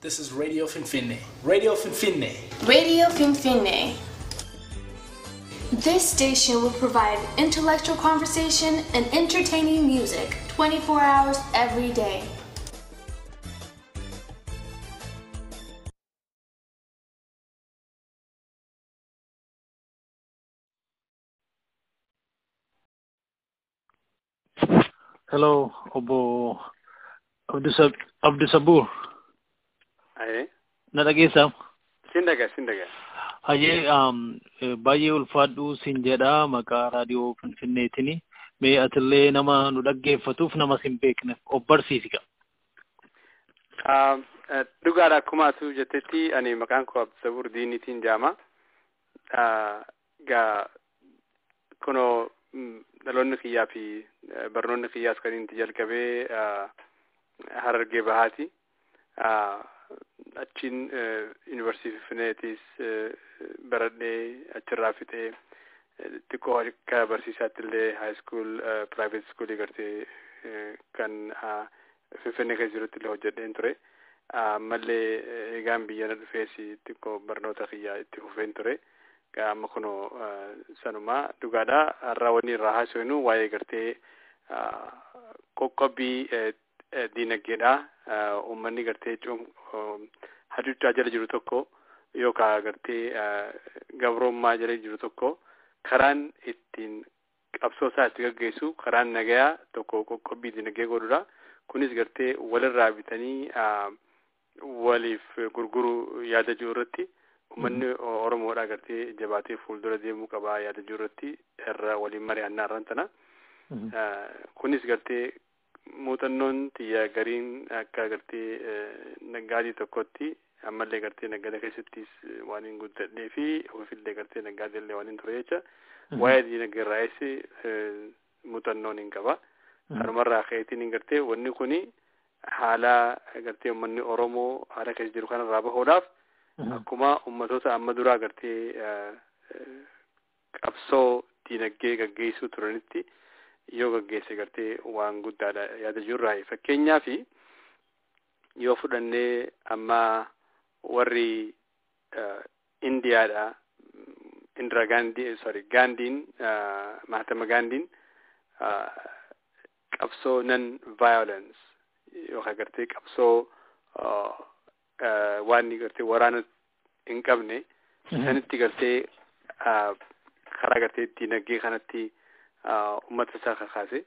This is Radio Finfinne. Radio Finfinne. Radio Finfinne. This station will provide intellectual conversation and entertaining music 24 hours every day. Hello, Obbo Abdusabur. Ayee. Na dhageessaa? Sin dhagaa, sin dhagaa. Hayyee, baay'ee ulfaadhu sin jedha maqaa Raadiyoo Finfinneetini. Mee atillee nama nu dhaggeeffatuuf, nama sin beekne of barsiisi. Dhugaadha, akkuma atu jettetti ani maqaan koo Abdusabur Diiniitiin jedhama. Gaa kunoo dhaloonni kiyyaa fi barnoonni kiyyaas kan inni jalqabee Harargee Bahaati. Achiin Yuunivarsiitii Finfinneetis baradhee achirraa fixee xiqqoo akka barsiisaatti illee high school, private schoolii gartee kan Finfinnee keessa jirutti illee hojjedheen ture. Ammallee eegaan biyya na dhufees xiqqoo barnoota kiyyaa itti fufeen ture. Amma kunoo sanumaa dhugaadha. Har'a wanni irraa haasofnu waa'ee gartee qoqqobbii diinagdeedha. Uummanni gartee hacuuccaa jala jiru tokko yookaan gartee gabrummaa jala jiru tokko karaan ittiin qabsoo isaa itti gaggeessu karaan nagayaa tokko qoqqobbii diinagdee godhudha. Kunis gartee walirraa bitanii waliif gurguruu yaada jiru irratti uummanni Oromoodhaa gartee jabaatee fuuldura deemuu qabaa yaada jiru irratti irra waliin mari'annaa irraan tana. Kunis gartee muuxannoon xiyya gariin akka gartee naggaadii tokkotti ammallee gartee naggada keessattis waan hin guddadhee fi ofillee gartee naggaadillee waan hin ture jecha waa'ee diinagdee irraayis muuxannoon hin qaba. Kanumarraa ka'eetiin hin gartee wanni kuni haala gartee uummanni Oromoo haala keessa jiru kanarraa bahuudhaaf akkuma uummatoota amma duraa gartee qabsoo diinagdee gaggeessuu turanitti yoo gaggeesse gartee waan guddaadha yaada jirraa. Fakkeenyaaf yoo fudhannee amma warri Indiyaadha, Indira Gaandii, sorry, Gaandiin, Mahatma Gaandiin qabsoo non violence yookaan gartee qabsoo waan gartee waraana hin qabne sanitti gartee karaa gartee diinagdee kanatti ummata isaa kakaase,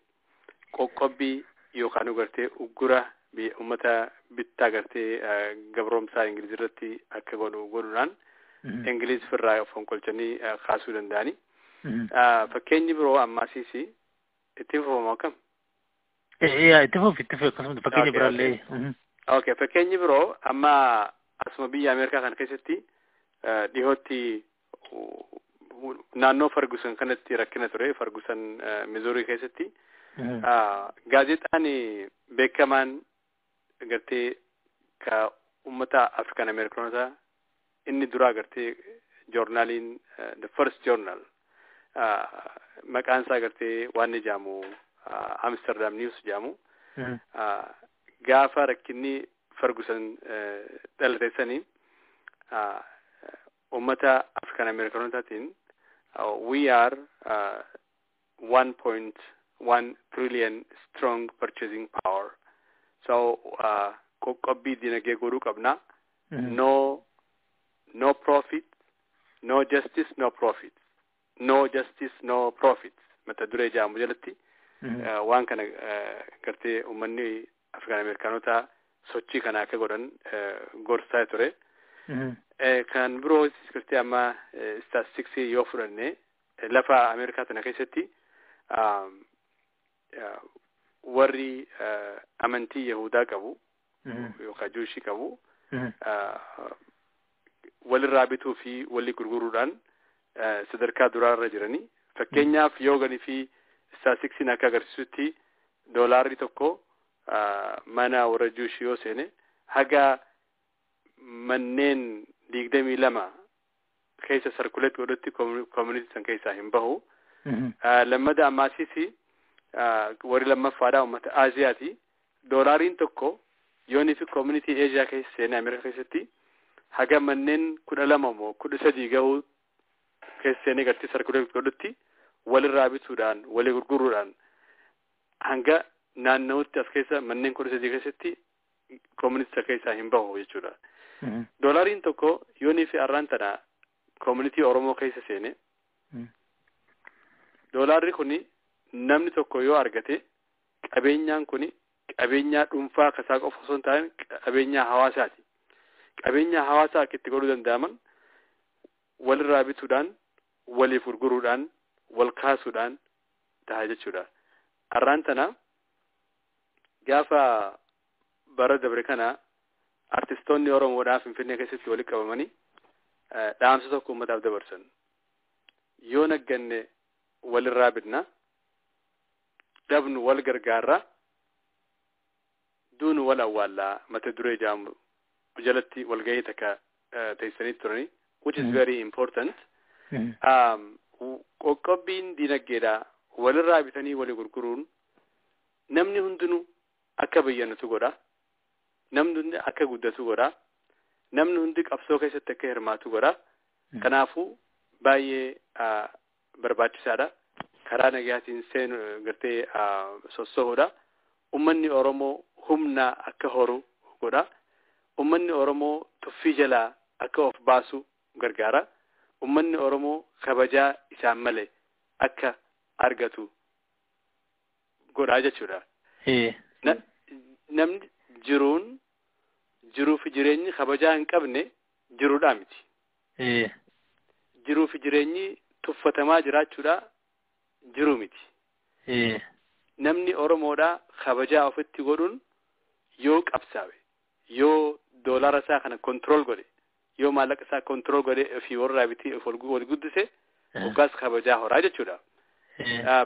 qoqqobbii yookaan gartee uggura ummata bittaa gartee gabroomsaa Ingiliz irratti akka godhu godhuudhaan Ingiliz firraa fonqolchanii kaasuu danda'ani. Fakkeenyi biroo ammaasiis itti fufamu akkam? Itti fufi, itti fufi, akkasumatti fakkeenya biraallee. Okay, fakkeenyi biroo amma asuma biyya Ameerikaa kana keessatti dhihootti naannoo Ferguson kanatti rakkina ture, Ferguson Missouri keessatti. Gaazexaan beekamaan gartee ka ummata African Americanoota inni duraa gartee joornaaliin, the first journal, maqaan isaa gartee waan ni jaamu Amsterdam News jaamu, gaafa rakkinni Ferguson dhalate sanii ummata African Americanotaatiin "We are 1.1 trillion strong purchasing power, so qoqqobbii dinagdee godhuu qabna. No, no profit, no justice, no profit, no justice, no profit" mata duree jedhamu jalatti waan kana gartee uummanni Afrikaan Ameerikaanota sochii kana akka godhan gorsaa ture. Kan biroo gartee amma statistiksii yoo fudhanne lafa Ameerikaa tana keessatti warri amantii Yahudaa qabu yookaan Jewishii qabu walirraa bituu fi walii gurguruudhaan sadarkaa duraarra jiranii. Fakkeenyaaf yoo ganii fi statistiksiin akka agarsiisutti doolaarri tokko mana warra Jewishii yoo seene haga manneen 22 keessa circulate godhutti community san keessaa hin bahu. Lammada ammaasiis warri lammaffaadhaa uummata Aasiyaati. Doolaariin tokko Yoonii fi community Eeshiyaa keessa seenee Ameerikaa keessatti haga manneen 12 moo 13 gahuu keessa seenee gartee circulate godhutti, walirraa bituudhaan, walii gurguruudhaan, hanga naanna'utti as keessa manneen 13 keessatti community keessaa hin bahu jechuudha. Doolaariin tokko yoonii fi arraan tana community Oromoo keessa seene, doolaarri kuni namni tokko yoo argate, qabeenyaan kuni qabeenyaa dhuunfaa kasaa qofa osoo hin taane qabeenyaa hawaasaati. Qabeenyaa hawaasaa akka itti godhuu danda'aman walirraa bituudhaan, waliif gurguruudhaan, wal kaasuudhaan ta'a jechuudha. Arraan tana gaafa bara dabre kana artistoonni Oromoodhaa Finfinnee keessatti walitti qabamanii dhaamsa tokko uummataaf dabarsan. Yoo nagganne walirraa bitna, dhabnu wal gargaarra, duunu wal awwaallaa mata duree jedhamu jalatti walgahii takka teessanii turani, which is very important. Qoqqobbiin dinagdeedha walirraa bitanii walii gurguruun namni hundinuu akka bayyanatu godha. Namni hundi akka guddatu godha. Namni hundi qabsoo keessatti akka hirmaatu godha. Kanaafuu baay'ee barbaachisaadha. Karaa nagayaatiin seenu gartee sossohuudha. Ummanni Oromoo humna akka horu godha. Ummanni Oromoo tuffii jalaa akka of baasu gargaara. Ummanni Oromoo kabajaa isaan malee akka argatu godhaa jechuudha. Namni jiruun jiruu fi jireenyi kabajaa hin qabne jiruudhaa miti. Jiruu fi jireenyi tuffatamaa jiraachuudha jiruu miti. Namni Oromoodhaa kabajaa ofitti godhuun yoo qabsaawe, yoo doolara isaa kana control godhe, yoo maallaqa isaa control godhe, ofii warraa bitee of wal guddise, waggaas kabajaa horaa jechuudha.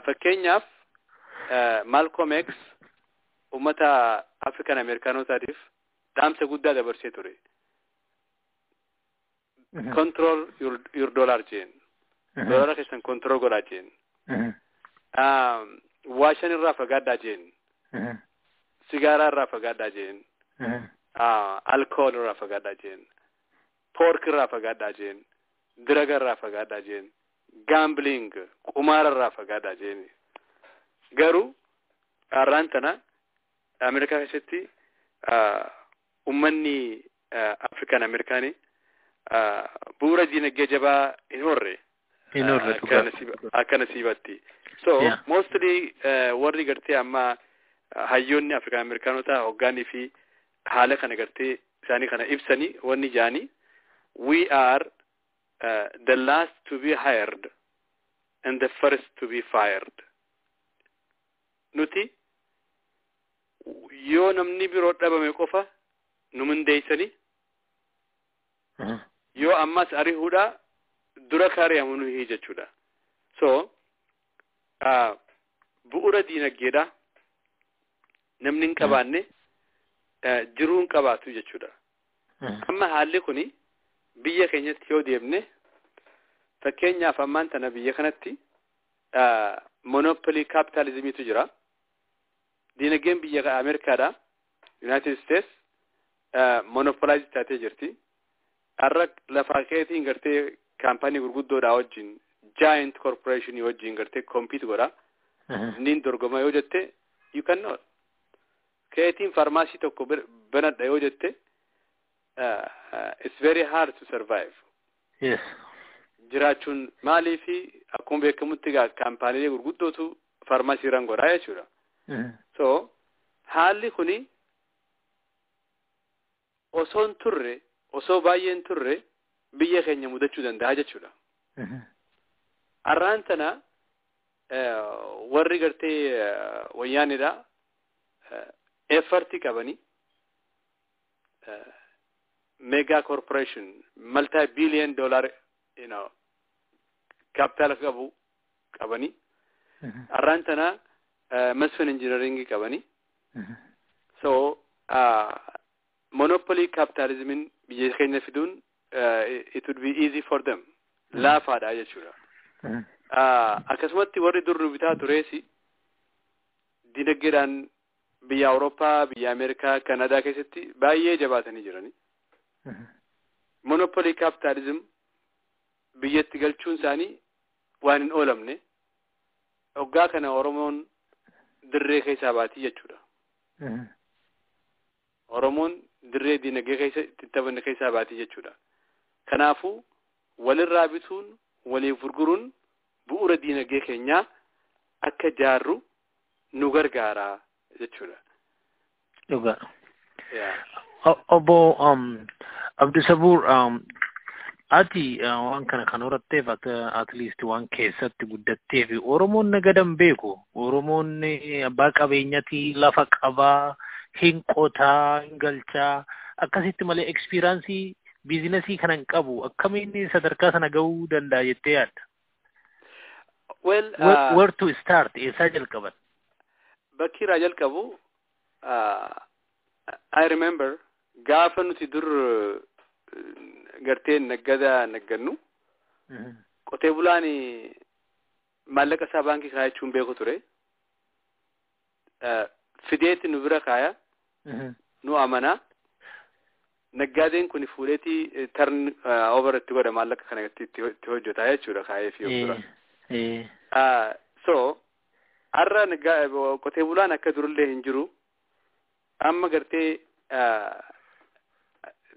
Fakkeenyaaf, Malcolm X uummata African Amerikaanotaatiif dhaamsa guddaa dabarsee ture. "Control your dollar" jeen. Doolara keessan control godhaa jeen. Waa shan irraa fagaadhaa jeen. Sigaaraa irraa fagaadhaa jeen. Alkool irraa fagaadhaa jeen. Pork irraa fagaadhaa jeen. Drug irraa fagaadhaa jeen. Gambling, qumaara irraa fagaadhaa jeen. Garuu har'aan tana Ameerikaa keessatti ummanni Afrikaan Ameerikaanii bu'uura diinagdee jabaa hin horre. Hin horre. Akka nasiibatti. So mostly warri gartee amma hayyoonni Afrikaan Ameerikaanota hoggaanii fi haala kana gartee isaanii kana ibsanii wanni jaanii, "We are the last to be hired and the first to be fired." Nuti yoo namni biroo dhabame qofa nu mindeeysanii, yoo ammas ari'uudha dura kari'amu nuyi jechuudha. So bu'uura diinagdeedha namni hin qabaanne jiruu hin qabaatu jechuudha. Amma haalli kuni biyya keenyatti yoo deemne, fakkeenyaaf ammaan tana biyya kanatti monopoly capitalismiitu jira. Diinagdeen biyya Ameerikaadha, United States, monopolize taatee jirti. Har'a lafaa keetiin gartee kaampaanii gurguddoodhaa wajjin, giant corporation wajjin gartee compete godha. Inni dorgoma yoo jette, you cannot. Keetiin faarmaasii tokko banadha yoo jette, it's very hard to survive. Jiraachuun maaliifi akkuma beekamutti egaa kaampaaniilee gurguddootu faarmaasii irraan godhaa jechuudha. So haalli kuni osoo hin turre, osoo baay'een turre, biyya keenya mudachuu danda'a jechuudha. Har'aan tana warri gartee wayyaanidha effortii qabanii mega corporation multi billion dollar capital qabu qabanii, har'aan tana Masfin Engineering qabanii. So monopoly capitalismin biyya keenya fiduun it would be easy for them, laafaadha jechuudha. Akkasumatti warri dur nu bitaa tureesi dinagdeedhaan Biyya Awurooppaa, biyya Ameerikaa, Kanadaa keessatti baay'ee jabaatanii jirani. Monopoly capitalism biyyatti galchuun isaanii waan hin oolamne. Hoggaa kana Oromoon dirree keessaa baatii jechuudha. Oromoon dirree diinagdee keessa itti taphanne keessaa baatii jechuudha. Kanaafuu walirraa bituun, waliif gurguruun bu'uura diinagdee keenyaa akka jaarru nu gargaara jechuudha. Dhugaa. Obbo Abdisabuur, ati waan kana kan horatteef, at least waan keessatti guddatteef, Oromoon nagadan beeku. Oromoon abbaa qabeenyatii, lafa qabaa, hin qotaa, hin galchaa, akkasitti malee experience business kana hin qabu. Akkamiin sadarkaa sana gahuu danda'a jettee yaadda? Well, Where to start? Eessaa jalqaban? Bakki irraa jalqabu, I remember gaafa nuti dur gartee naggada naggannu, qotee bulaan maallaqa isaa baankii kaayachuun beeku ture. Fideetti nu bira kaaya, nu amanaa. Naggaadeen kun fuudheetii turn over itti godha, maallaqa kana itti hojjetaa jechuudha kaayee fi bira. So har'a qotee bulaan akka durillee hin jiru. Amma gartee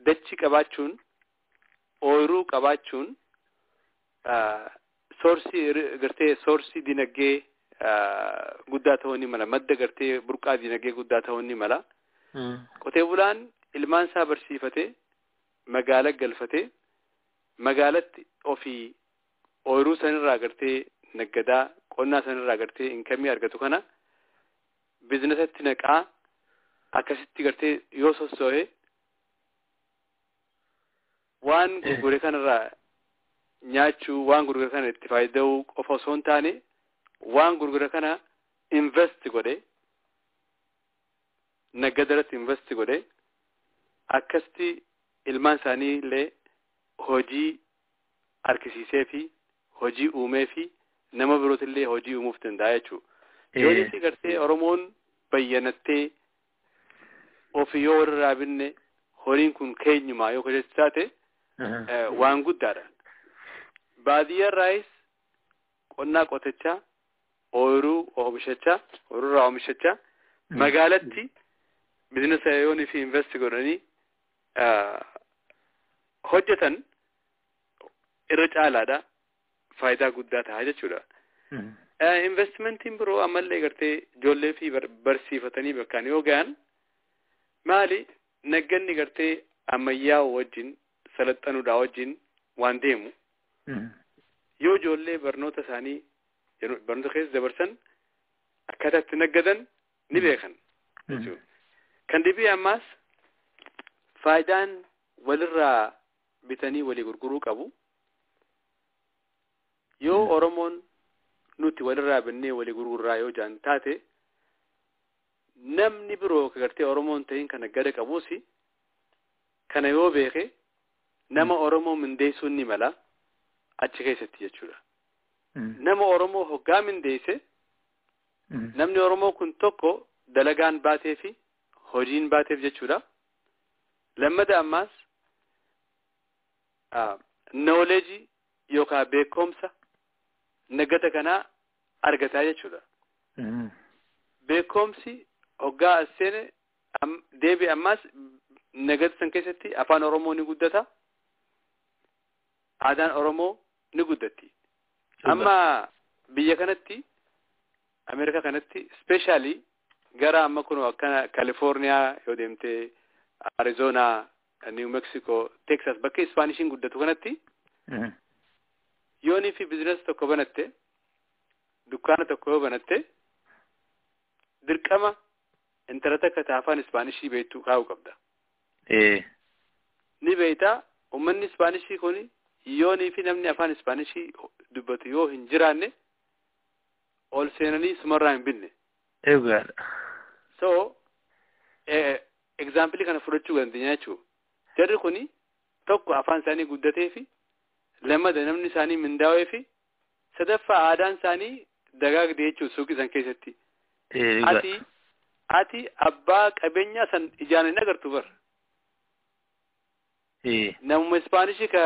dachi qabaachuun, ooyiruu qabaachuun source gartee source dinagdee guddaa ta'uu ni mala. Madda gartee burqaa dinagdee guddaa ta'uu ni mala. Qotee bulaan ilmaan isaa barsiifatee, magaala galfatee, magaalatti ofii ooyiruu sanirraa gartee naggadaa, qonnaa sanirraa gartee income argatu kana businessatti naqaa, akkasitti gartee yoo sossoo'e, waan gurgure kanarraa nyaachuu, waan gurgure kana itti fayyadamuu qofa osoo hin taane, waan gurgure kana invest godhe, naggadarratti invest godhe, akkasitti ilmaan isaanii illee hojii harkisiisee fi hojii uumee fi nama birootillee hojii uumuuf danda'a jechuudha. Yoo inni gartee Oromoon bayyanattee ofii yoo walirraa binne, horiin kun keenyumaa yoo kajeelchu taate, waan guddaadha. Baadiyyaarraayis qonnaa qotachaa, ooyiruu oomishachaa, ooyiruurraa oomishachaa, magaalatti business yoonii fi invest godhanii hojjetan irra caalaadha. Faayidaa guddaa ta'a jechuudha. Investmentiin biroo ammallee gartee ijoollee fi barsiifatanii bakkaan yoo gahan, maali, nagganni gartee ammayyaa wajjin salaxanuudhaa wajjin waan deemu, yoo ijoollee barnoota isaanii barnoota keessa dabarsan, akkaataa itti naggadan ni beekan. Kan dhibii ammaas faayidaan walirraa bitanii walii gurguruu qabu. Yoo Oromoon nuti walirraa binnee walii gurgurraa yoo jaan taate, namni biroo ka gartee Oromoon ta'in kana gada qabuus kana yoo beeke, nama Oromoo mindeessuun ni mala achi keessatti jechuudha. Nama Oromoo hoggaa mindeesse, namni Oromoo kun tokko dalagaan baatee fi hojiin baateef jechuudha. Lammata ammaas knowledge yookaan beekumsa nagada kanaa argataa jechuudha. Beekumsi hoggaa as seene deebi ammaas nagada san keessatti afaan Oromoo ni guddata. Aadaan Oromoo ni guddatti. Amma biyya kanatti, Ameerikaa kanatti, specially gara amma kun akkana Kaalifoorniyaa yoo deemte, Arizoonaa, New Mexico, Texas, bakka Ispaanishii guddatu kanatti, yoonii fi business tokko banatte, dukkaana tokko yoo banatte, dirqama intala takka ta afaan Ispaanishii beektu kaa'uu qabda. Ni beektaa, uummanni Ispaanishii kun yoonii fi namni afaan Ispaanishii dubbatu yoo hin jiraanne, ol seenanii sumarraa hin binne. Dhugaadha. So example kana fudhachuu dandeenya jechuudha. Jarri kuni tokko afaan isaanii guddatee fi, lamada namni isaanii mindaa'ee fi, sadaffaa aadaan isaanii dagaagdee jechuudha suuqii san keessatti. Ati Ati abbaa qabeenyaa san ijaan hin agartu bar. Namuma Ispaanishii ka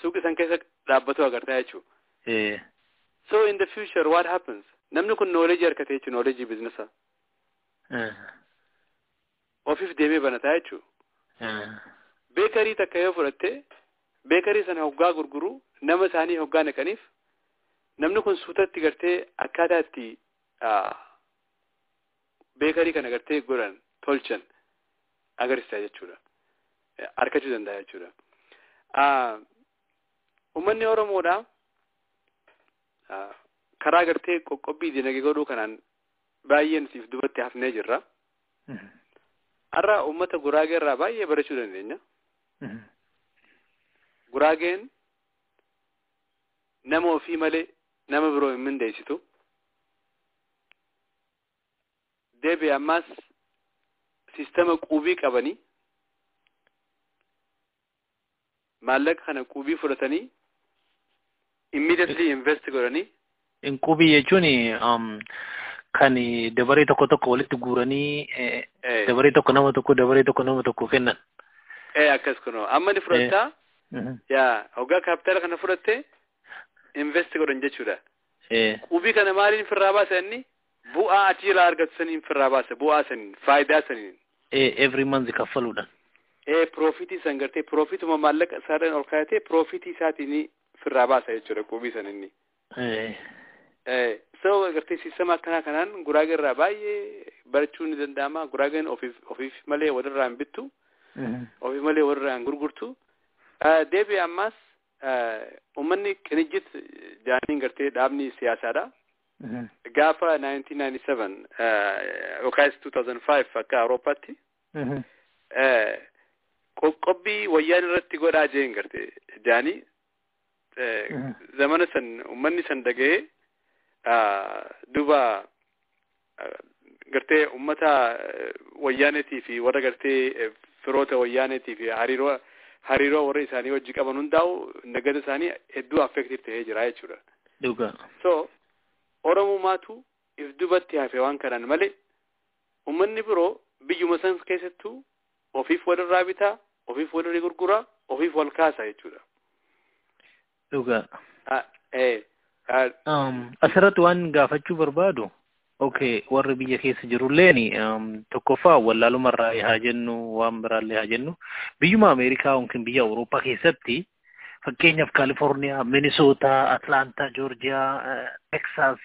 suuqii san keessa dhaabbatu agartaa jechuudha. So in the future what happens? Namni kun knowledge argate jechuudha, knowledge business. Ofiif deemee banataa jechuudha. Bakery takka yoo fudhatte, bakery sana hoggaa gurguru nama isaanii hoggaa naqaniif, namni kun suutatti gartee akkaataa itti bakery kana gartee godhan tolchan agarsiisa jechuudha. Argachuu danda'a jechuudha. Uummanni Oromoodha karaa gartee qoqqobbii dinagdee godhuu kanaan baay'ee nuti dubatti hafnee jirra. Har'a uummata Guraagee irraa baay'ee barachuu dandeenya. Guraageen nama ofii malee nama biroo hin mindeessitu. Deebi'ee ammaas sistema quubii qabanii maallaqa kana quubii fudhatanii immediately invest godhanii. Quubii jechuun kan dabaree tokko tokko walitti guuranii dabaree tokko nama tokko, dabaree tokko nama tokko kennan. Akkas kunoo amma ni fudhattaa, yaa hoggaa kaapitaala kana fudhatte invest godhan jechuudha. Quubii kana maaliin firraa baasa inni? Bu'aa achi irraa argatu saniin firraa baasa, bu'aa saniin, faayidaa saniin. Every month kaffaluudhaan. Profitii san gartee profituma maallaqa isaarraan ol kaayatee profitii isaatiin firraa baasa jechuudha quubii san inni. So gartee sistema akkanaa kanaan Guraagee irraa baay'ee barachuu ni danda'ama. Guraageen ofiif malee walirraa hin bittu. Ofiif malee walirraa hin gurgurtu. Deebi'ee ammaas uummanni Qinijjit jaaniin gartee dhaabni siyaasaadha. Gaafa 1997 yookaas 2005 akka Awurooppaatti qoqqobbii wayyaan irratti godhaa jeen gartee jaanii zamana san uummanni san dhaga'ee duuba gartee uummata wayyaaneetii fi warra gartee firoota wayyaaneetii fi hariiroo warra isaanii wajji qaban hundaa'u nagada isaanii hedduu affective ta'ee jira jechuudha. Dhugaa. So Oromumaatu if dubatti hafe waan kanaan malee uummanni biroo biyyuma san keessattuu ofiif walirraa bitaa, ofiif walirra gurguraa, ofiif wal kaasa jechuudha. Dhugaa. Asirratti waan gaafachuu barbaadu, okay, warri biyya keessa jirulleen tokkoffaa wallaalumarraa haa jennu, waan biraallee haa jennu, biyyuma Ameerikaa yookiin biyya Awurooppaa keessatti, fakkeenyaaf Kaalifoorniyaa, Minisootaa, Atlaantaa, Joorjiyaa, Teksaas,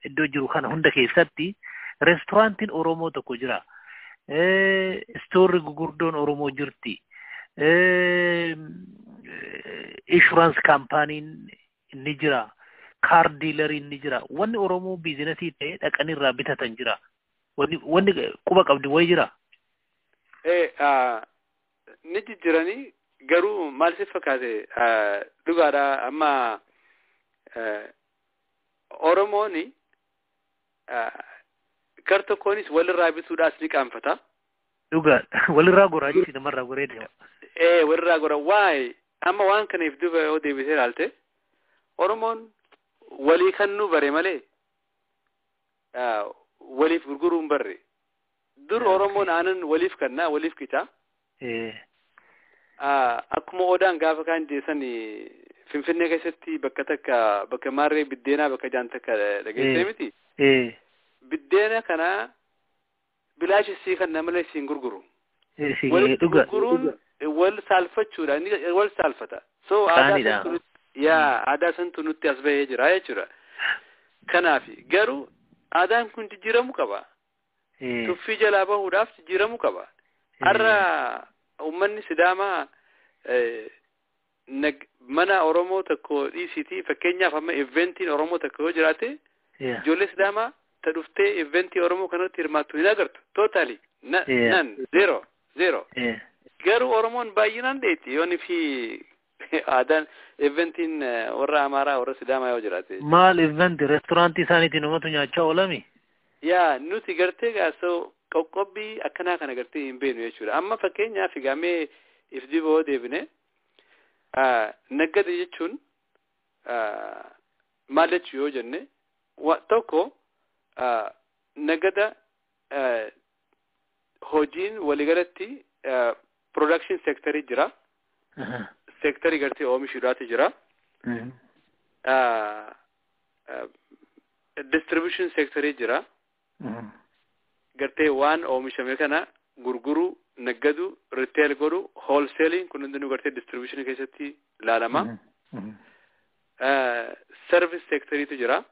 iddoo jiru kana hunda keessatti reesturaantiin Oromoo tokko jira. Istoorri gugurdoon Oromoo jirti. Insurance companyn ni jira. Car dealeriin ni jira. Wanni Oromoo businessii ta'e dhaqanii irraa bitatan jira. Wanni quba qabdi wayi jira. Ni jijjiiranii, garuu maal si fakkaate, dhugaadha, amma Oromooni gar tokkoonis walirraa bituudhaas ni qaanfata. Dhugaa, walirraa goraa jechuun namarraa goree deema. Walirraa gora waa'ee amma waan kanaaf duuba yoo deebisee ilaalte, Oromoon walii kennuu bare malee waliif gurguruu hin barre. Dur Oromoon aannan waliif kennaa, waliif qicaa. Akkuma odaan gaafa kaan jeessan Finfinnee keessatti bakka takka, bakka maarree biddeenaa bakka jaan takka dhageessee miti. Biddeena kana bilaashi sii kan malee siin gurguru. Walitti gurguruun wal saalfachuudha, inni wal saalfata. So aadaa yaa aadaa santu nutti as bahee jira jechuudha. Kanaaf garuu aadaan kun jijjiiramuu qaba. Tuffii jalaa bahuudhaaf jijjiiramuu qaba. Har'a uummanni Sidaamaa mana Oromoo tokko dhiisitii, fakkeenyaaf amma eventiin Oromoo tokko yoo jiraate, ijoollee Sidaamaa ta dhuftee eventii Oromoo kanatti hirmaattu hin agartu. Totally. Nan zero zero. Garuu Oromoon baay'inaan dheetti yoon fi aadaan eventiin warra Amaaraa, warra Sidaamaa yoo jiraate. Maal eventi, reesturaantii isaaniitiin namatu nyaachaa oolami? Yaa, nuti gartee gaasoo qoqqobbii akkanaa kana gartee hin beeknu jechuudha. Amma fakkeenyaaf gamee if duuba yoo deebine, naggade jechuun maal jechuu yoo jenne, tokko nagada Hojiin waliigalatti production sectorii jira. Sectorii gartee oomishuudhaatu jira. Distribution sectorii jira. Gartee waan oomishame kana gurguruu, naggadu, retail godhu, wholesaling kun hundinuu gartee distribution keessatti ilaalama. Service sectoriitu jira.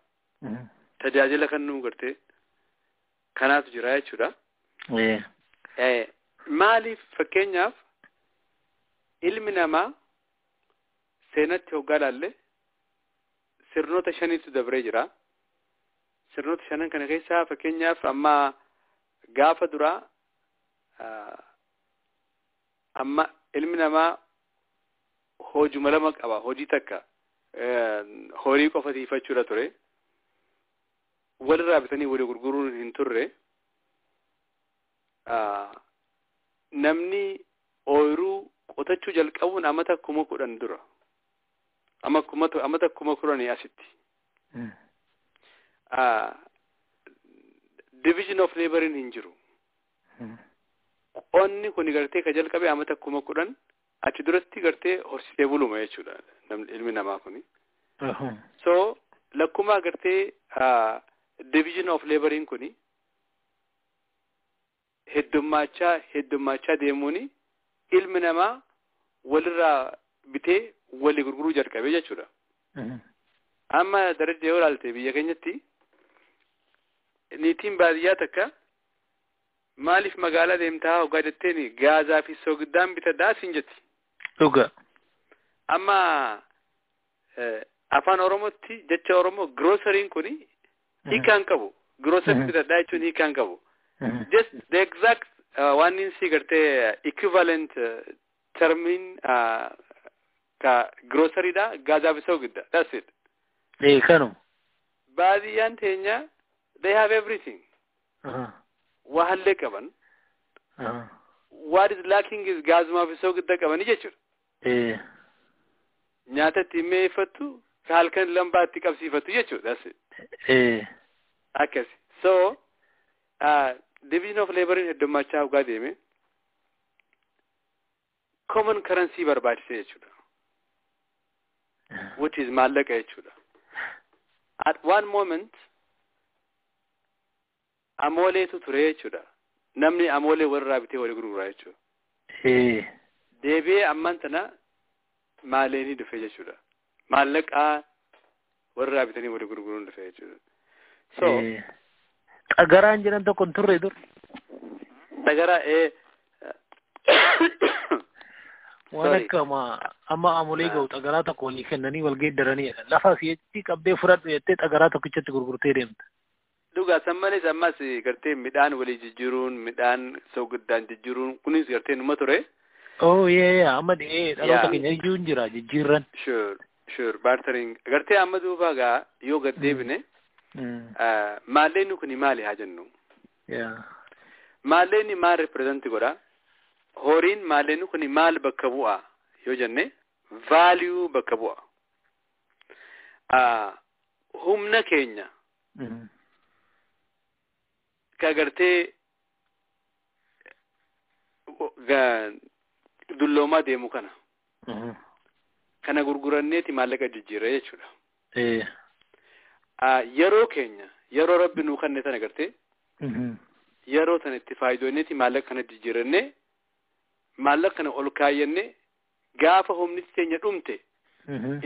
Tajaajila kennuu gartee kanaatu jira jechuudha. Maaliif, fakkeenyaaf, ilmi namaa seenatti hoggaa laalle sirnoota shanitu dabree jira. Sirnoota shanan kana keessaa, fakkeenyaaf, amma gaafa duraa amma ilmi namaa hojuma lama qaba. Hojii takka horii qofa tiifachuudha ture. Walirraa bitanii walii gurguruun hin turre. Namni ooyiruu qotachuu jalqabuun amata 10,000 dura, ama amata 10,000 asitti. Division of laborin hin jiru. Qonni kun gartee ka jalqabe amata 10,000 achi duratti gartee horsiisee buluma jechuudha ilmi namaa kuni. So lakkumaa gartee division of laborin kuni heddummaachaa heddummaachaa deemuuni ilmi namaa walirraa bitee walii gurguruu jalqabe jechuudha. Amma darajja yoo ilaalte, biyya keenyatti niitiin baadiyyaa takka maaliif magaalaa deemtaa hoggaa jetteeni, gaazaa fi sogiddaan bitadhaa siin jetti. Amma afaan Oromootti jecha Oromoo groceryn kuni hiikaan qabu. Grocery bitadhaa jechuun hiikaan qabu. Just the exact waan inni si gartee equivalent termin ka groceryidha, gaazaa fi soogidda. That's it. Ee, kanuma. Baadiyyaan teenya they have everything. Waa hallee qaban. What is lacking is gaazumaa fi soogidda qabanii jechuudha. Nyaata ittiin mi'eeffattu, ka halkan lambaa itti qabsiifattu jechuudha. That's it. Akkasi. So division of laborin heddummachaa hoggaa deeme common currency barbaachise jechuudha. Which is maallaqa jechuudha. At one moment amooleetu ture jechuudha. Namni amoolee warraa bitee walii gurguraa jechuudha. Deebi'ee ammaan tana maaleenii dhufe jechuudha. Maallaqaa warraa bitanii walii gurguruun dhufe jechuudha. So Xagaraan jedhan tokko hin turre dur. Xagaraa, ee. Waan akka amma amolee ga'u xagaraa tokko walii kennanii wal geeddaranidha. Lafa si'achi qabdee fudhadhu jettee xagaraa tokkichatti gurgurtee deemta. Dhugaa, san malees ammas gartee midhaan walii jijjiiruun, midhaan sogiddaan jijjiiruun kunis gartee numa ture. Oh yeah, amma dhi'ee dhaloota keenya iyyuu hin jira jijjiirran. Sure, bartering gartee amma duuba gaa yoo gad deebine, maalleenni kuni maali haa jennu. Maalleenni maal represent godha? Horiin maalleenni kuni maal bakka bu'a yoo jenne, value bakka bu'a. Humna keenya ka gartee dulloomaa deemu kana. Kana gurguranneeti maallaqa jijjiirra jechuudha. Yeroo keenya, yeroo rabbi nuu kenne tana gartee yeroo tana itti faayidoonneeti maallaqa kana jijjiirannee, maallaqa kana ol kaayyannee, gaafa humni teenya dhumte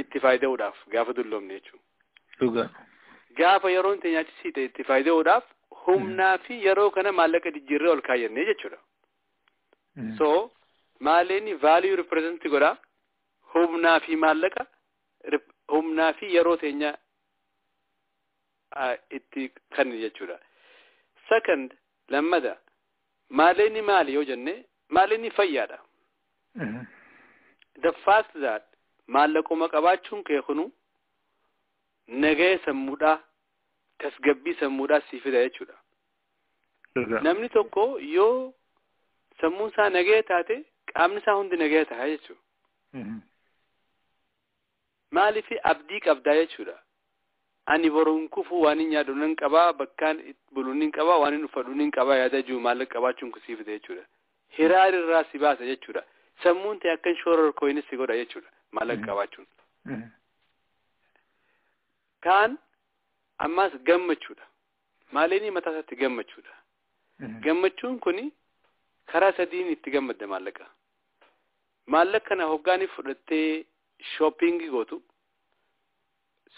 itti faayida'uudhaaf, gaafa dulloomne jechuudha. Gaafa yeroon teenya achi siite itti faayida'uudhaaf humnaa fi yeroo kana maallaqa jijjiirree ol kaayyannee jechuudha. So maalleenni value represent godha, humnaa fi maallaqa, humnaa fi yeroo teenya itti kanni jechuudha. Second, lammada, maalleenni maali yoo jenne, maalleenni fayyaadha. The fact that maallaquma qabaachuun kee kunu nagaya sammuudhaa, tasgabbii sammuudhaa sii fida jechuudha. Namni tokko yoo sammuun isaa nagaya taate, qaamni isaa hundi nagaya ta'a jechuudha. Maaliif? Abdii qabdaa jechuudha. Ani boruun kufu, waan hin nyaadhu nan qabaa, bakkaan bulu nin qabaa, waan hin uffadhu nin qabaa yaada jiru maallaqa qabaachuun kun siif jechuudha. Hiraar irraa si baasa jechuudha. Sammuun ta'e akkan shoora si godha jechuudha maallaqa qabaachuun. Kaan ammas gammachuudha. Maaliin mataa isaatti gammachuudha. Gammachuun kuni karaa sadiin itti gammadda maallaqa. Maallaqa kana hoggaanii fudhattee shopping gootu,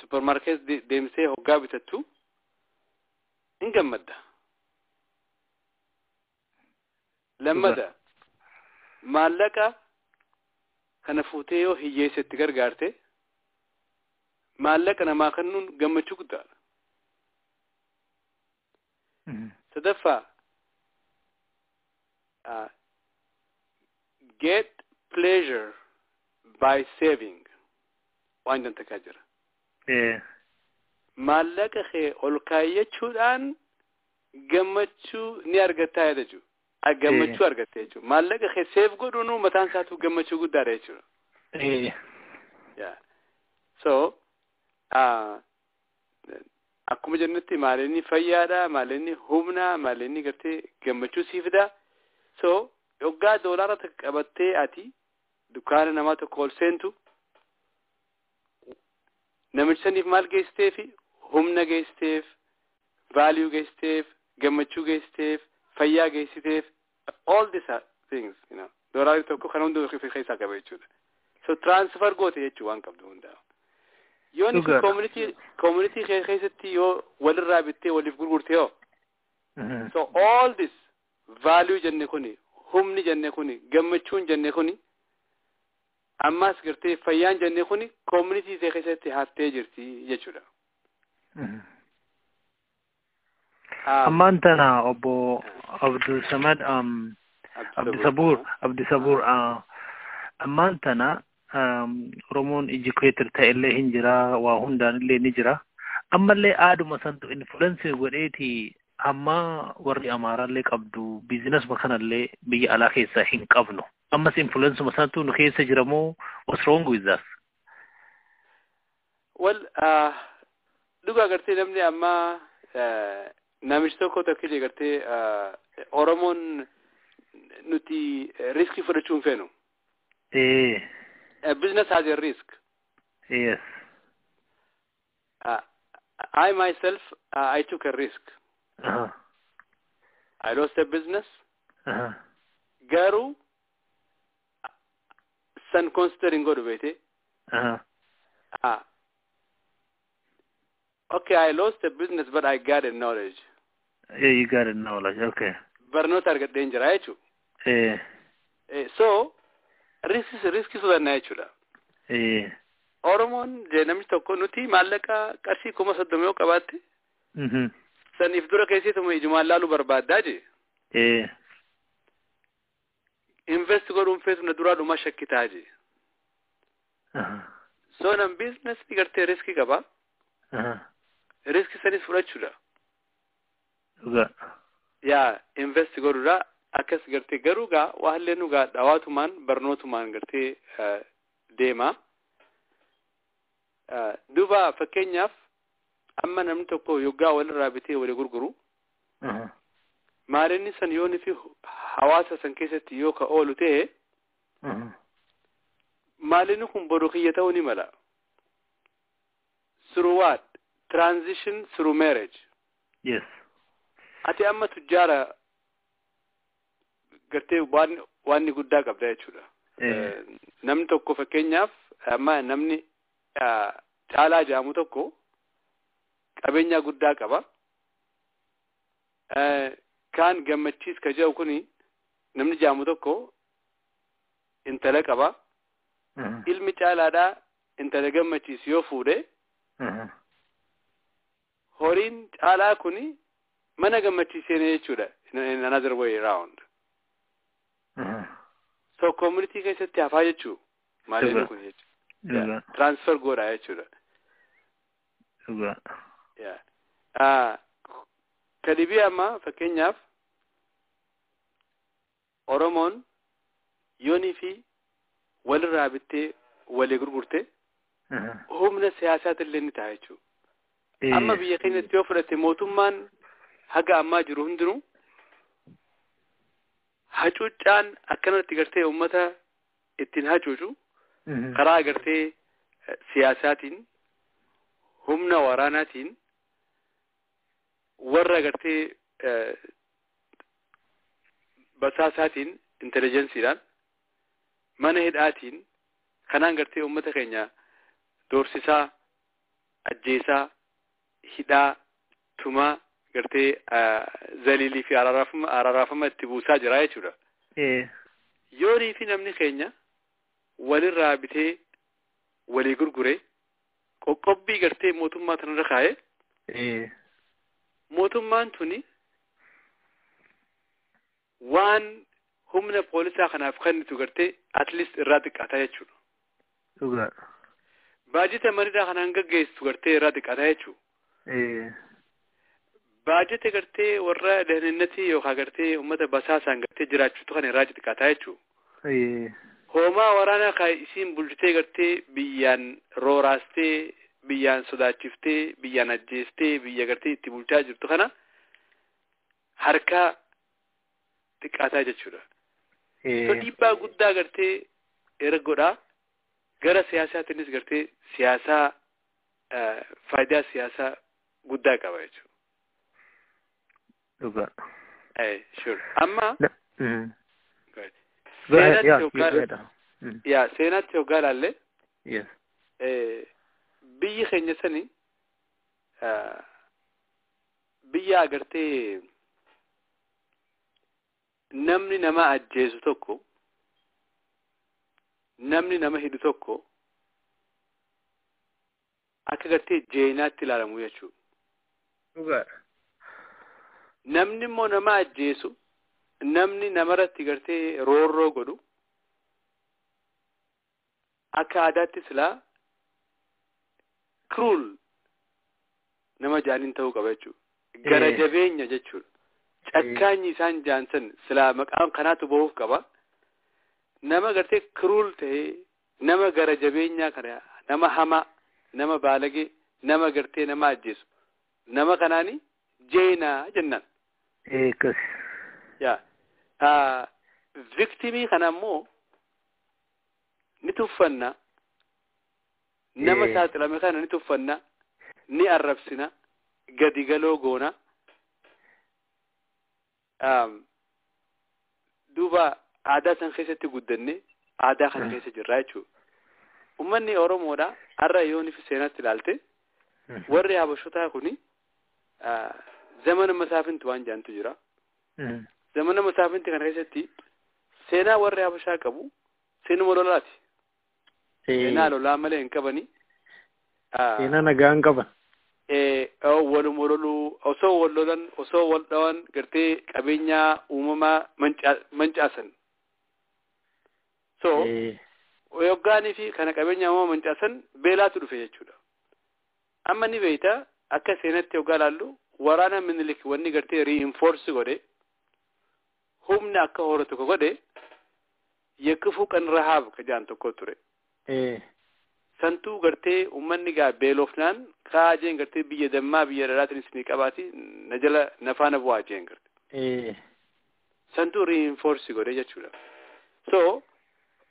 supermarket deemsee hoggaa bitattu hin gammadda. Lammata, maallaqa kana fuutee yoo hiyyeessa itti gargaarte, maallaqa namaa kennuun gammachuu guddaadha. Sadaffaa, get pleasure by saving waan jantakaa jira. Maallaqa kee ol kaayyachuudhaan gammachuu ni argattaa jechuudha. Gammachuu argatta jechuudha. Maallaqa kee save godhuun mataan isaatu gammachuu guddaadha jechuudha. Yeah. So, akkuma jennutti maalinni fayyaadha, maalinni humna, maalinni gartee gammachuu sii fida. So, yoggaa doolaara takka qabattee ati dukkaana namaa tokko ol seentu, namicha saniif maal geessiteef? Humna geessiteef, value geessiteef, gammachuu geessiteef, fayyaa geessiteef, all these are things. Doolaarri tokko kan hunda of keessaa qaba jechuudha. So transfer goote jechuu waan qabdu hundaa. Yoo ni community keessatti yoo walirraa bittee waliif gurgurte yoo. So all this value jenne kuni, humni jenne kuni, gammachuun jenne kuni, ammas gartee fayyaan jenne kuni community keessatti haftee jirti jechuudha. Ammaan tana obbo Abdul Samad, Abdisabuur, Abdisabuur, ammaan tana Oromoon educated ta'ellee hin jira, waa hundaan illee ni jira. Ammallee aaduma santu influence godheeti amma warri Amaaraallee qabdu businessuma kanallee biyya alaa keessaa hin qabnu. Ammas influenceuma santu nu keessa jira moo what's wrong with that? Well, dhugaa gartee namni amma namichi tokko tokko gartee Oromoon nuti riskii fudhachuu hin feenu. Business has a risk. I myself, I took a risk. I lost a business. Garuu san considering godhu beete. Okay, I lost a business, but I got a knowledge. Yeah, you got a knowledge. Okay. Barnoota argadheen jira jechuudha. So, riskii fudhannaa jechuudha. Oromoon namni tokko nuti maallaqa qarshii 30,000 yoo qabaatte, saniif dura keessatuma ijumaan laaluu barbaaddaa jee. Invest godhuun feetu na duraa dhumaa shakkitaa jee. So nam business gartee riskii qaba. Riskii sanis fudhachuudha. Yaa invest godhuudha akkas gartee garuu gaa waa nu gaa dhawaatumaan barnootumaan gartee deema. Duuba fakkeenyaaf amma namni tokko yoggaa walirraa bitee walii gurguru, maalinni san yoon fi hawaasa san keessatti yoo ka oolu ta'e, maalinni kun boru kiyya ta'uu ni mala. Through what? Transition through marriage. Ati amma tujjaara gartee waan guddaa qabda jechuudha. Namni tokko fakkeenyaaf amma namni Caalaa jedhamu tokko qabeenya guddaa qaba. Kaan Gammachiis ka jedhu kuni namni jedhamu tokko intala qaba. Ilmi Caalaadhaa intala Gammachiis yoo fuudhe, horiin Caalaa kuni mana Gammachiisee jechuudha in another way round. So community keessatti hafaa jechuu maaliin kun jechuudha. Transfer godha jechuudha. Yeah. Kadibii amma fakkeenyaaf Oromoon yoonii fi walirraa bittee walii gurgurte humna siyaasaati illee ni ta'a jechuudha. Amma biyya keenyatti yoo fudhate, mootummaan haga ammaa jiru hundinuu hacuuccaan akkanatti gartee uummata ittiin hacuucu karaa gartee siyaasaatiin, humna waraanaatiin, warra gartee basaasaatiin, intelligensiidhaan, mana hidhaatiin, kanaan gartee uummata keenya doorsisaa, ajjeesaa, hidhaa, tumaa, gartee zaliilii fi araaraafama itti buusaa jira jechuudha. Yoonii fi namni keenya walirraa bitee walii gurgure, qoqqobbii gartee mootummaa tanarra kaa'e, mootummaan tuni waan humna poolisaa kanaaf kennitu gartee at least irraa xiqqaataa jechuudha. Baajeta manidhaa kanaan gaggeessitu gartee irraa xiqqaataa jechuudha. Baajeta gartee warra ደህንነት yookaan gartee uummata basaasaan gartee jiraachuutu kana irraa xiqqaataa jechuudha. Hoomaa waraanaa kan isiin bulchitee gartee biyyaan rooraastee, biyyaan sodaachiftee, biyyaan ajjeestee, biyya gartee itti bulchaa jirtu kana harkaa xiqqaataa jechuudha. So dhiibbaa guddaa gartee erga godhaa. Gara siyaasaatiinis gartee siyaasaa, faayidaa siyaasaa guddaa qaba jechuudha. Sure. Amma seenaatti hoggaa ilaalle, biyyi keenya sani biyya agartee namni nama ajjeesu tokko, namni nama hidhu tokko akka gartee jeenaatti ilaalamu jechuudha. Namni immoo nama ajjeesu, namni namarratti gartee roorroo godhu akka aadaatti silaa cruel nama jaaniin ta'uu qaba jechuudha. Gara jabeenya jechuudha. Cakkaanyi isaan jaansan silaa maqaan kanaatu bahuuf qaba. Nama gartee cruel ta'ee, nama gara jabeenyaa kana, nama hamaa, nama baalagee, nama gartee nama ajjeesu, nama kanaani jeenaa jennaan. Yaa victimii kana immoo ni tuffanna, nama saaxilame kana ni tuffanna, ni arrabsina, gadi galoo goona. Duuba aadaa san keessatti guddanne, aadaa kana keessa jirra jechuudha. Uummanni Oromoodha har'a yoon fi seenaatti ilaalte, warri Habashotaa kuni zamana masaafinti waan jaantu jira. Zamana masaafinti kana keessatti seenaa warri Habashaa qabu seenuma lolaati. Seenaa lolaa malee hin qabani. Seenaa nagaa hin qaban. Waluma loluu, osoo wal lolan, osoo wal dhawan, gartee qabeenyaa uumamaa mancaasan. So yoggaanii fi kana qabeenya uumamaa mancaasan, beelaatu dhufe jechuudha. Amma ni beeyta, akka seenatti yoggaa laallu, waraana Minilik wanni gartee reinforce godhe, humna akka horatu ko godhe, የክፉ ቀን ረሃብ ka jaan tokko ture. Santuu gartee uummanni gaa beelofnaan kaa jeen gartee biyya dammaa, biyya dhadhaatiin isinii qabaati, na jala na faana bu'aa jeen gartee. Santuu reinforce godhe jechuudha. So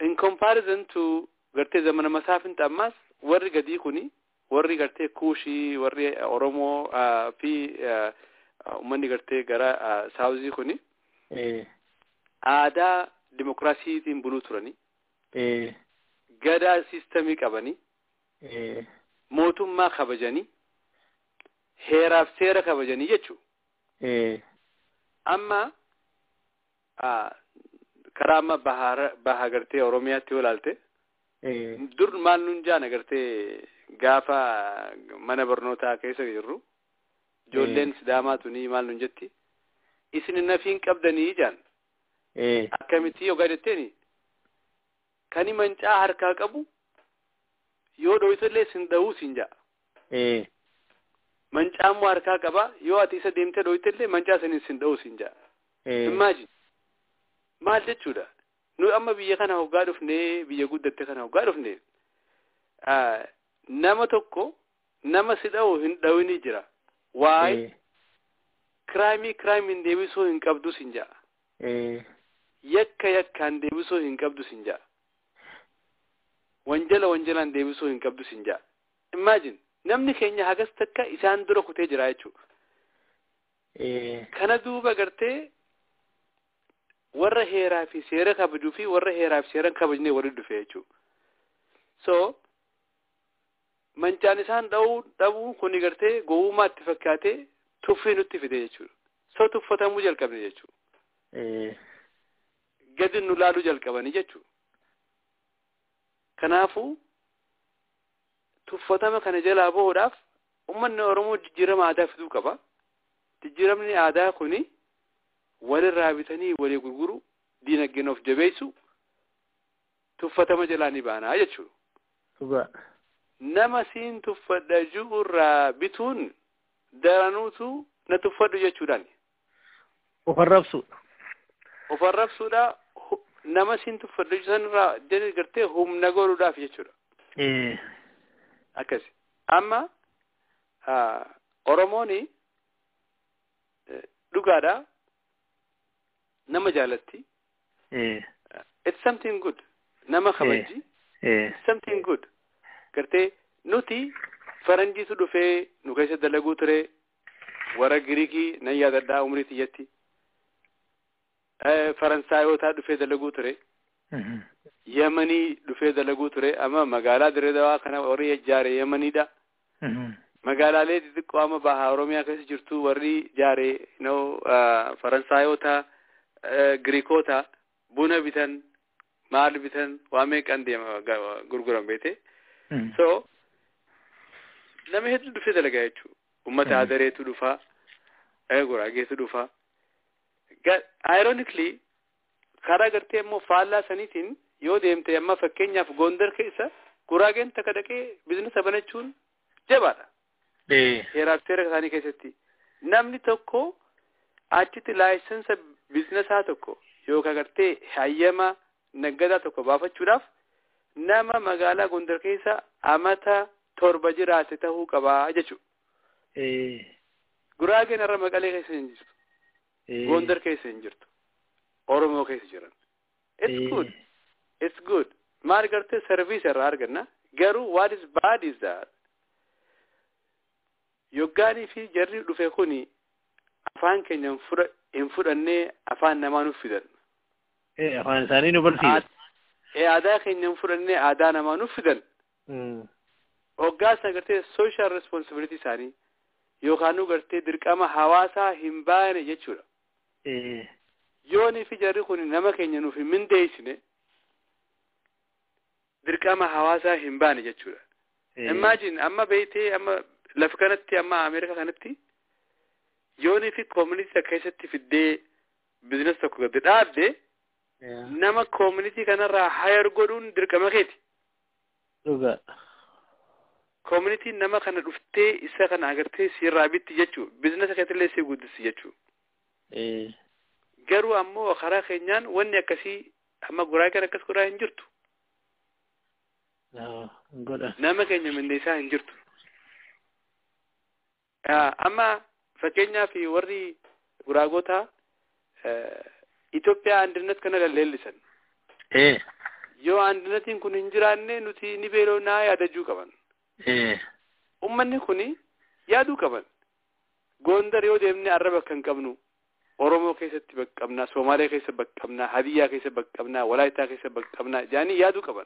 in comparison to gartee zamana masaafinti, ammaas warri gadii kuni, warri gartee Kuushii, warri Oromoo fi uummanni gartee gara saawuzii kuni aadaa dimokiraasiitiin buluu turani. Gadaa systemii qabanii, mootummaa kabajanii, heeraaf seera kabajanii jechuudha. Amma karaa amma baha gartee Oromiyaatti yoo ilaalte, dur maal nun jaana gartee gaafa mana barnootaa keessa jirru, ijoolleen Sidaamaa tunii maal nun jetti, "Isin nafiin qabdanii" jaan. "Akkamitti?" yogaa jetteeni, "Kani mancaa harkaa qabu yoo dhoyitellee sin dha'uu sin ja'a. Mancaa immoo harkaa qaba, yoo ati isa deemtee dhoyitellee mancaa saniin sin dha'uu sin ja'a." Imagine, maal jechuudha? Nu amma biyya kana hoggaa dhufnee, biyya guddatte kana hoggaa dhufnee, nama tokko Nama si dha'u hin dha'ini jira. Waa'ee crime crimeiin deebisuu hin qabdu sin ja'a. Yakka yakkaan deebisuu hin qabdu sin ja'a. Wanjala wanjalaan deebisuu hin qabdu sin ja'a. Imagine, namni keenya hagas takka isaan dura kutee jira jechuudha. Kana duuba gartee warra heeraa fi seera kabajuu fi warra heeraa fi seera kabajnee warri dhufe jechuudha. So mancaan isaan dha'uu dhabuun kuni gartee gowwummaa itti fakkaatee tuffii nutti fide jechuudha. So tuffatamuu jalqabne jechuudha. Gadi nu laaluu jalqabanii jechuudha. Kanaafuu tuffatama kana jalaa bahuudhaaf uummanni Oromoo jijjiirama aadaa fiduu qaba. Jijjiiramni aadaa kuni walirraa bitanii walii gurguru, diinagdeen of jabeessu, tuffatama jalaa ni baanaa jechuudha. Nama siin tuffadha jiru bituun daranuutu na tuffadhu jechuudhaan. Of arrabsuudha. Of arrabsuudha, nama siin tuffadhu sanirraa jedhee gartee humna godhuudhaaf jechuudha. Akkasi. Amma Oromooni dhugaadha, nama jaalatti. It's something good. Nama kabajji. It's something good. Gartee nuti faranjiitu dhufee nu keessa dalaguu ture, warra Giriikii nan yaadadhaa umrii tiyyatti. Faransaayotaa dhufee dalaguu ture. Yemanii dhufee dalaguu ture. Amma magaalaa Dirree Dawaa kana warri ijaare Yemaniidha. Magaalaalee xixiqqoo amma bahaa Oromiyaa keessa jirtu warri ijaare Faransaayota, Giriikota buna bitan, maal bitan, waa meeqan deema gurguran beete. So nama hedduu dhufee dalagaa jechuudha. Uummata Adareetu dhufaa, Guraageetu dhufaa. Ironically, karaa gartee immoo faallaa saniitiin yoo deemte, amma fakkeenyaaf Gondar keessa Guraageen takka dhaqee business banachuun jabaadha. Heeraaf seera isaanii keessatti. Namni tokko achitti license businessaa tokko yookaan gartee hayyama naggadaa tokko baafachuudhaaf nama magaalaa Gondar keessa amata 7 jiraate ta'uu qabaa jechuudha. Guraageen har'a Maqalee keessa hin jirtu. Gondar keessa hin jirtu. Oromoo keessa jiran. It's good. It's good. Maal gartee service irraa arganna. Garuu what is bad is that yoggaanii fi jarri dhufe kuni afaan keenya hin fudhannee afaan namaa nuuf fidan. Afaan isaanii nu barsiisan. Aadaa keenya hin fudhannee aadaa namaa nuuf fidan. Hoggaa sana gartee social responsibility isaanii yookaan nu gartee dirqama hawaasaa hin baane jechuudha. Yoonii fi jarri kun nama keenya nuuf hin mindeessine, dirqama hawaasaa hin baane jechuudha. Imagine, amma beeytee, amma lafa kanatti, amma Ameerikaa kanatti yoonii fi community keessatti fiddee business tokko gadi dhaabde, nama community kanarraa hire godhuun dirqama keeti. Communityn nama kana dhuftee isa kana agartee sirraa bitti jechuu, business keetillee si guddisi jechuu. Garuu ammoo karaa keenyaan wanni akkasii amma Guraageen akkas godhaa hin jirtu. Nama keenya mindeessaa hin jirtu. Amma fakkeenyaaf warri Guraagota Itoophiyaa አንድነት kana leellisan. Yoo አንድነtiin kun hin jiraanne nuti ni beelofnaa yaadachuu qaban. Uummanni kuni yaaduu qaban. Gondar yoo deemne arraba akka hin qabnu, Oromoo keessatti bakka qabnaa, Somaalee keessa bakka qabnaa, Hadiyyaa keessa bakka qabnaa, Walaayitaa keessa bakka qabnaa jedhanii yaaduu qaban.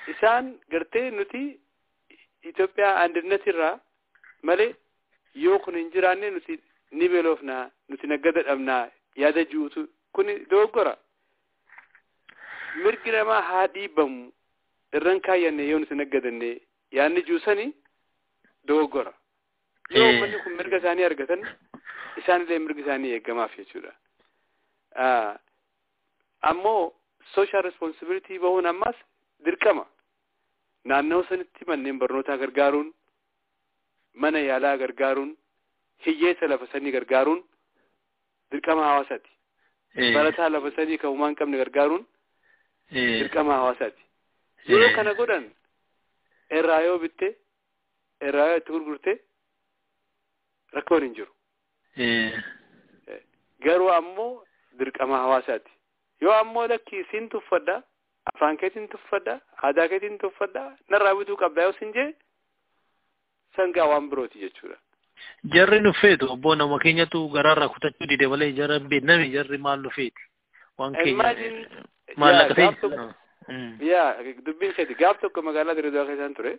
Isaan gartee nuti Itoophiyaa አንድነት irraa malee yoo kun hin jiraanne nuti ni beelofnaa, nuti naggada dhabnaa yaada jiruutu kuni dogoggora. Mirgi namaa haa dhiibamu irran kaayyanne yoo nuti naggadanne yaadni jiru dogoggora. Yoo uummanni kun mirga isaanii argatan, isaanillee mirgi isaanii eegamaaf jechuudha. Ammoo social responsibility bahuun ammas dirqama. Naannoo sanitti manneen barnootaa gargaaruun, mana yaalaa gargaaruun, hiyyeessa lafa sanii gargaaruun dirqama hawaasaati. Barataa lafa sanii kan humaa hin qabne gargaaruun dirqama hawaasaati. Yeroo kana godhan Irraa yoo bitte, irraa yoo itti gurgurte, rakkoon hin jiru. Garuu ammoo dirqama hawaasaati. Yoo ammoo lakkii siin tuffadha, afaan keetiin tuffadha, aadaa keetiin tuffadha, narraa bituu qabda yoo sin jee, sangaa waan birooti jechuudha. Jarri nu feetu obbo, nama keenyatu garaarraa kutachuu dide malee jarra hin beekname, jarri maal nu feeti? Waan keenya maallaqa ta'e. Yaa, dubbiin keeti, gaaf tokko magaalaa Dirreedawaa keessaan ture.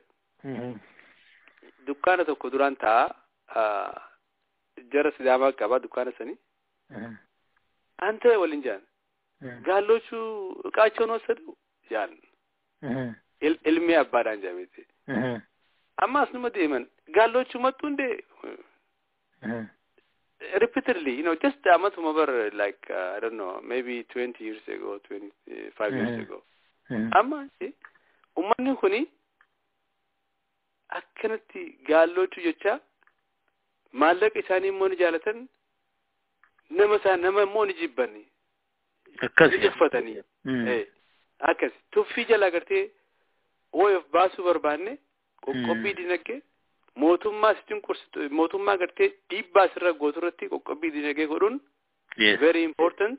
Dukkaana tokko duraan taa'a, jara Sidaamaa qaba dukkaana sanii. አንተ waliin jaan ጋሎቹ እቃቸውን ወሰዱ ጃን ilmi abbaadhaan jaameeti. Amma asnuma deeman gaallochu መጡ እንዴ repeatedly, just amatuma bar, like I don't know, maybe 20 years ago, 25 years ago. Amma ummanni kuni akkanatti gaallochu jecha maallaqa isaanii immoo ni jaalatan, nama isaa nama immoo ni jibbani. Akkas. Ni tuffatanii. Akkas tuffii jala agartee of baasuu barbaanne, qoqqobbii dinagdee mootummaa si cunqursitu, mootummaa gartee dhiibbaa sirra gootu irratti qoqqobbii dinagdee godhuun very important.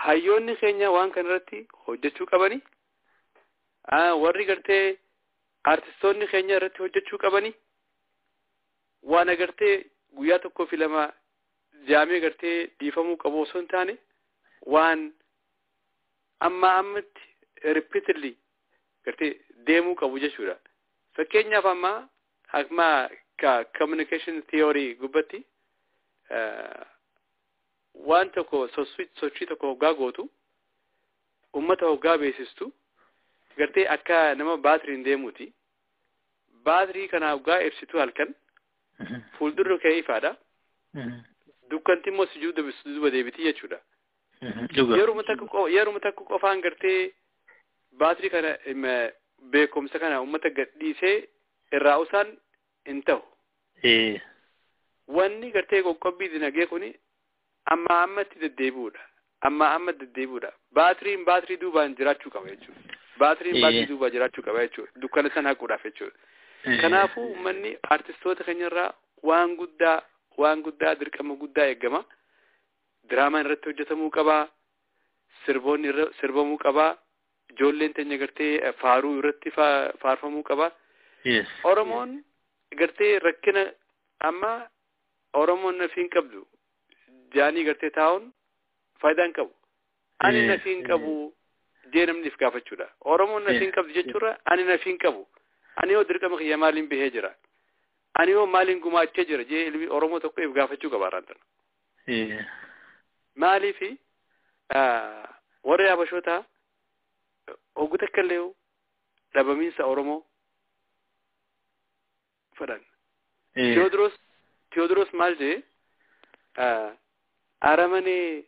Hayyoonni keenya waan kana irratti hojjechuu qabani. Warri gartee artistoonni keenya irratti hojjechuu qabani. Waan agartee guyyaa tokkoo fi lama jaamee gartee dhiifamuu qabu osoo hin taane, waan amma ammatti repeatedly gartee deemuu qabu jechuudha. Fakkeenyaaf amma akkuma communication theory gubbatti waan tokko, sochii tokko hoggaa gootu, ummata hoggaa beeksistu, gartee akka nama baatiriin deemuuti. Baatirii kana hoggaa ibsitu halkan fuuldurri kee ifaadha. Dukkanti immoo si duuba deebiti jechuudha. Yeruma takka qofaan gartee baatirii kana, beekumsa kana ummata gadhiisee irraa usaan hin ta'u. Wanni gartee qoqqobbii dinagdee kuni amma ammatti deddeebi'uudha. Amma amma deddeebi'uudha. Baatiriin baatirii duubaan jiraachuu qaba jechuudha. Baatiriin baatirii duubaan jiraachuu qaba jechuudha. Dukkana san haquudhaaf jechuudha. Kanaafuu uummanni artistoota keenyarraa waan guddaa, waan guddaa, dirqama guddaa eegama. Diraamaan irratti hojjetamuu qabaa. Sirboonni irra sirbamuu qabaa. Ijoolleen teenya gartee faaruu irratti faarfamuu qabaa. Oromoon gartee rakkina amma Oromoon nafii hin qabdu jaanii gartee taa'uun faayidaa hin qabu. Ani nafii hin qabu jee namni if gaafachuudha. Oromoon nafii hin qabdu jechuurra, ani nafii hin qabu. Ani yoo dirqama kiyya maaliin bahee jira? Ani yoo maaliin gumaachee jira jee ilmi Oromoo tokko if gaafachuu qaba har'aan tana. Maaliifi warri Habashootaa oggu takka illee dhabamiinsa Oromoo fedhan. Tewoodiroos maal jee, aramanee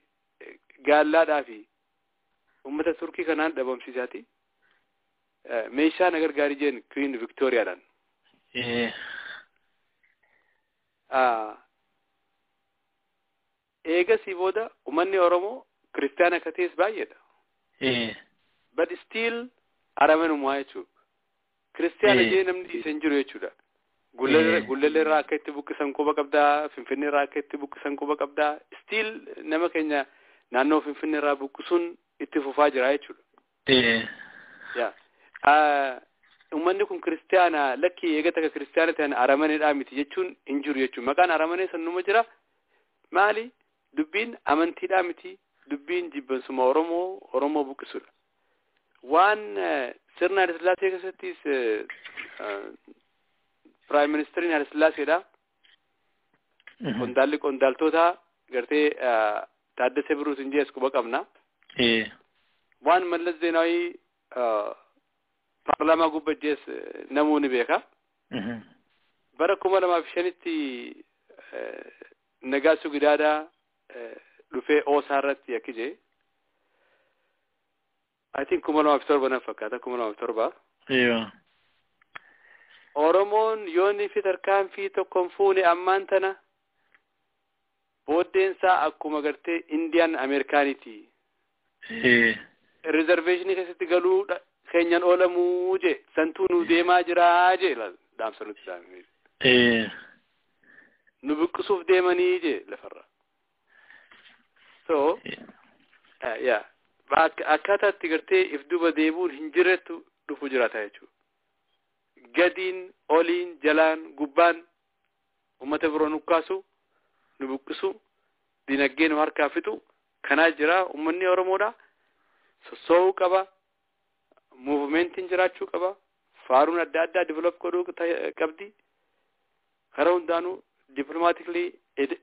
gaallaadhaa fi uummata Turkii kanaan dhabamsiisaati. Meeshaa na gargaarii jeen Queen Victoriyaadhaan. Eegasii booda uummanni Oromoo kiristaana akka ta'es baay'eedha. But still aramanumaa jechuudha. Kiristaana jee namni dhiise hin jiru jechuudha. Gullallee irraa akka itti buqqisan quba qabdaa, Finfinnee irraa akka itti buqqisan quba qabdaa. Still nama keenya naannoo Finfinnee irraa buqqisuun itti fufaa jira jechuudha. Yaa. Uummanni kun kiristaana, lakkii, eega takka kiristaana ta'an aramaneedhaa miti jechuun hin jiru jechuudha. Maqaan aramanee sannuma jira. Maali? Dubbiin amantiidhaa miti. Dubbiin jibbansuma Oromoo, Oromoo buqqisuudha. Waan sirna Haile Sillaasee keessattis Prime Ministeriin Haile Sillaaseedha. Qondaalli qondaaltota gartee Taaddasee Birruutiin jees quba qabna. Waan Mallas Zeenaawii paarlaamaa gubbaa jees namuu ni beeka. Bara 2005tti Nagaasuu Gidaadaa dhufee Oosaa irratti akki jee. I think 2007 na fakkaata, 2007. Oromoon yoonni fi tarkaanfii tokko hin fuune ammaan tana booddeensaa akkuma gartee Indiyaan Ameerikaaniiti. Reservationii keessatti galuu keenyan oolamuu jee santuu nu deemaa jiraa jee dhaamsa nutti dhaame. Nu buqqisuuf deemanii jee lafarra. So yaa akkaataa itti gartee if duba deebuun hin jirrettu dhufu jiraata jechuudha. Gadiin, oliin, jalaan, gubbaan uummata biroo nu kaasu, nu buqqisu, dinagdee nu harkaa fixu kanaa jira. Uummanni Oromoodha. Sossoo'uu qaba. Muuvimentiin jiraachuu qaba. Faaruun adda addaa develop godhuu qabdi. Karaa hundaanuu diplomatically,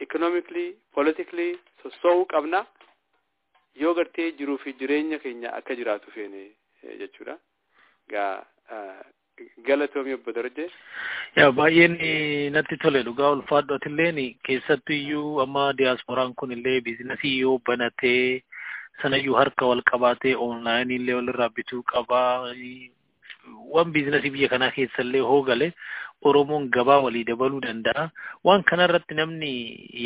economically, politically sossoo'uu qabna. Yoo gartee jiruu fi jireenya keenya akka jiraatu feene jechuudha. Gaa galatoomii obbo Darajjee. Yaa baay'een natti tole dhugaa ulfaadhu atilleen keessattu iyyuu amma diyaaspooraan kun illee biizinasii yoo banatee sanayyuu harka wal qabaatee onlaayinii illee walirraa bituu qabaa. Waan biizinasii biyya kanaa keessa illee hoo gale Oromoon gabaa walii dabaluu danda'a. Waan kanarratti namni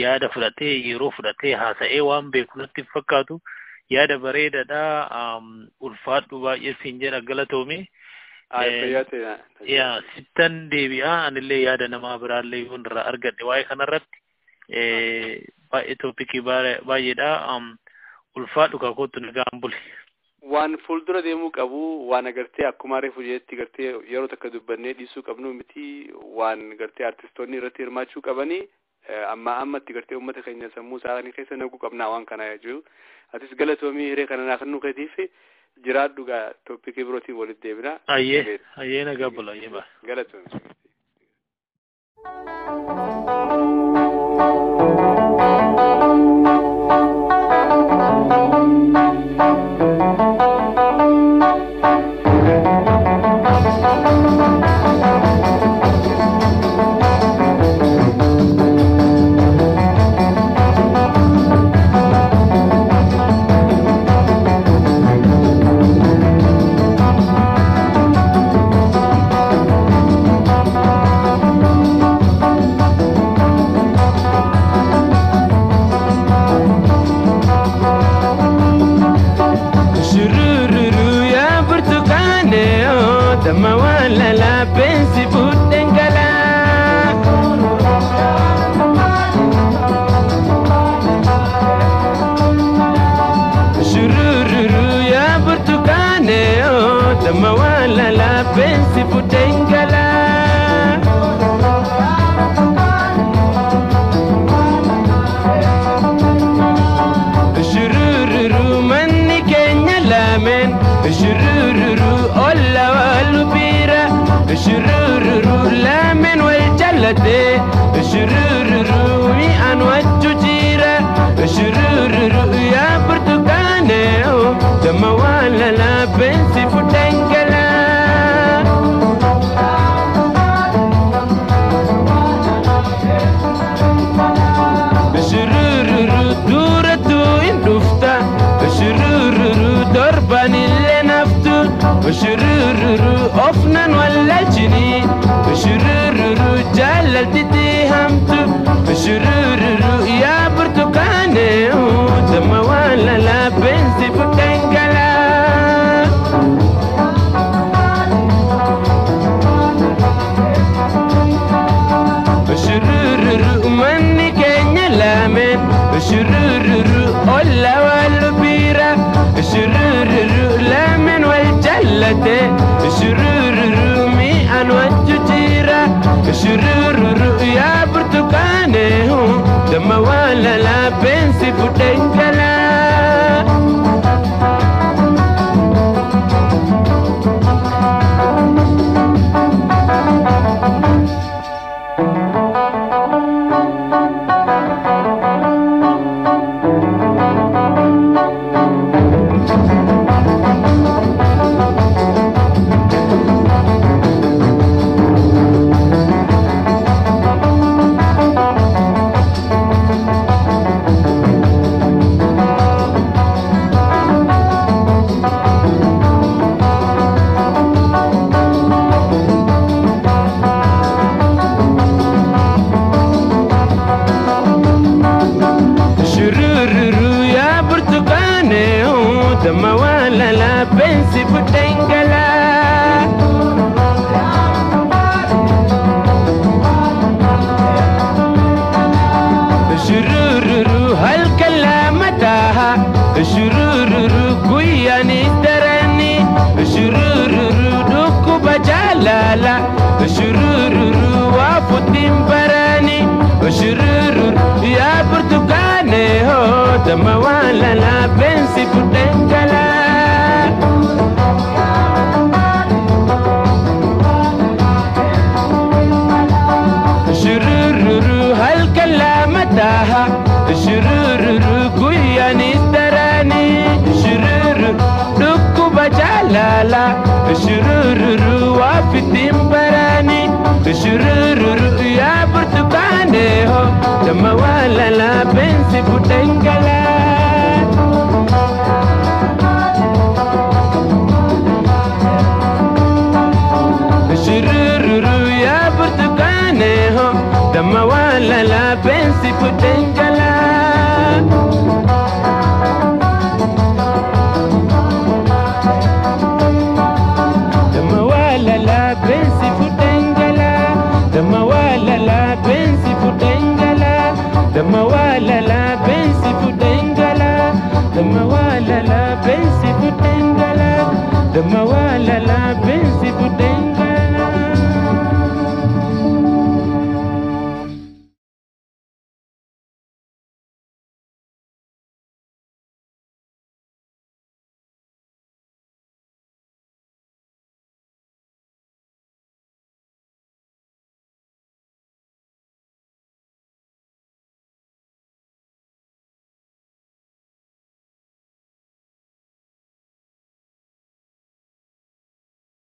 yaada fudhatee yeroo fudhatee haasa'ee waan beeku natti fakkaatu yaada bareedaadha. Ulfaadhu baay'ee siin jedha galatoomii. Yaa sittan deebi'a anillee yaada namaa biraallee yoon irraa argadhe waa'ee kanarratti baay'ee tooppikii baay'eedha. Ulfaadhu kakootu nagaan bule. Waan fuuldura deemuu qabu waan agartee akkuma reefu jeetti gartee yeroo takka dubbannee dhiisuu qabnu miti waan gartee artistoonni irratti hirmaachuu qabanii amma ammatti gartee uummata keenya sammuu isaanii keessa naquu qabnaa waan kana jiru. Atis galatoomii hiree kana naaf kennuu keetiif jiraadhu gaa tooppikii birootiin walitti deebina. Ayyee ayyee nagaa bula ayyee baa. Galatoomii. Shurururu ya burtukane, dama wala la pensi putengala. Jaalala shurururu waafitiin barani shurururu yaa burtukaane ho damma waalala beensi fudhan gala.